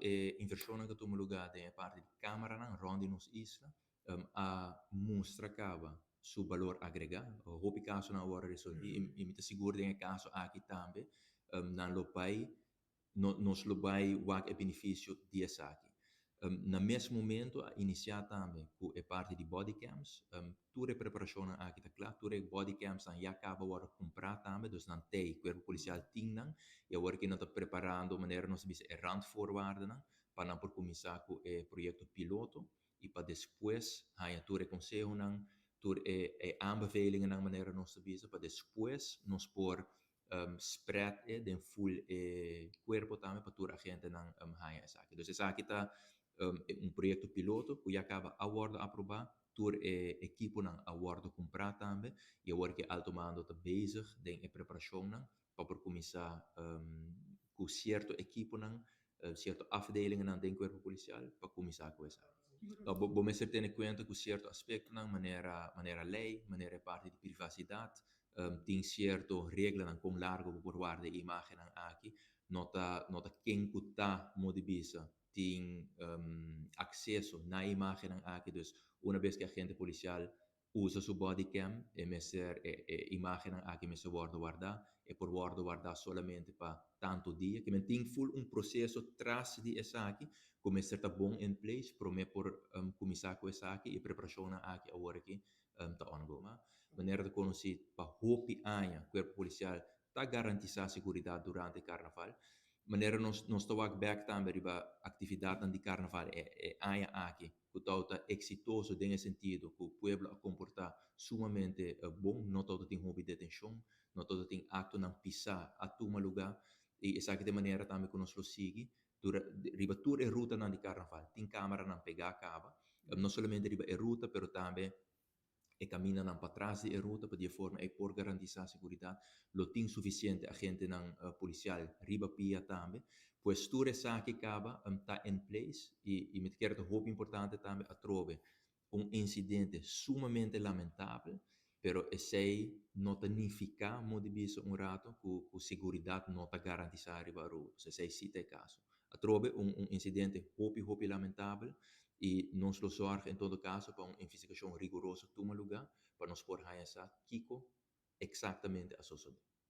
E invershonnan ku a tuma lugá den e parti di kámaranan rònt di nos isla a mustra kaba su balor agregá. Hopi kasonan a wòrdu resolví i mi ta sigur den e kaso aki tambe nan lo bai, nos lo bai wak e benefisio di esaki. Na mes momento a inisiá tambe ku e parti di bodycams. Tur e preparashonnan aki ta kla, tur e bodycamsnan ya kaba wòrdu kumprá tambe, dus nan t'ei, kuerpo polisial tin nan i awor ki nan ta preparando, manera nos ta bisa, e randvoorwaardennan pa nan por kuminsá ku e proyekto piloto i pa despues haña tur e konsehonan, tur e aanbevelingennan, manera nos ta bisa, pa despues nos por spread e den full e kuerpo tambe pa tur agentenan haña esaki. Dus esaki ta un proyekto piloto ku ya kaba a wòrdu aprobá, tur e ekiponan a wòrdu kumprá tambe i awor ku e alto mando ta bezig den e preparashonnan pa por kuminsá ku sierto ekiponan, sierto afdelingennan den kuerpo polisial pa kuminsá ku esaki. Bo mester tene kuenta ku sierto aspektonan manera lei, manera e parti di privasidat, tin sierto reglanan kon largu bo por warda e imágennan aki, no ta ken ku ta modi bisa tin akseso na e imágennan aki. Dus una bes ku agente polisial usa su bodycam, e mester e imágennan aki mester wòrdu wardá, e por wòrdu wardá solamente pa tantu dia. Ke men tin full un proseso tras di esaki ku mester ta bon in place promé por kuminsá ku esaki i preparashonnan aki awor aki ta ongoing. Manera ta konosí, pa hopi aña kuerpo polisial ta garantisá seguridat durante karnaval. Manera nos ta wak bèk tambe riba aktividatnan di karnaval e aña aki ku tabata eksitoso den e sentido ku pueblo a komportá sumamente bon, no tabatin hopi detenshon, no tabatin aktonan pisá a tuma lugá i esaki ta e manera tambe ku nos lo sigui. Riba tur e rutanan di karnaval tin kámaranan pegá kaba, no solamente riba e ruta pero tambe e kamindanan patras di e ruta, pa di e forma ei por garantisá seguridat. Lo tin sufisiente agentenan polisial riba pia tambe. Pues tur esaki kaba ta in place i mi ta kere ta hopi importante tambe atrobe, un insidente sumamente lamentabel, pero esei no ta nifiká, modi bisa un rato, ku seguridat no ta garantisá riba Aruba. Esei sí ta e kaso. Atrobe, un insidente hopi hopi lamentabel i nos lo sòrg en todo kaso pa un investigashon riguroso tuma lugá pa nos por haña sa kiko eksaktamente a sosodé.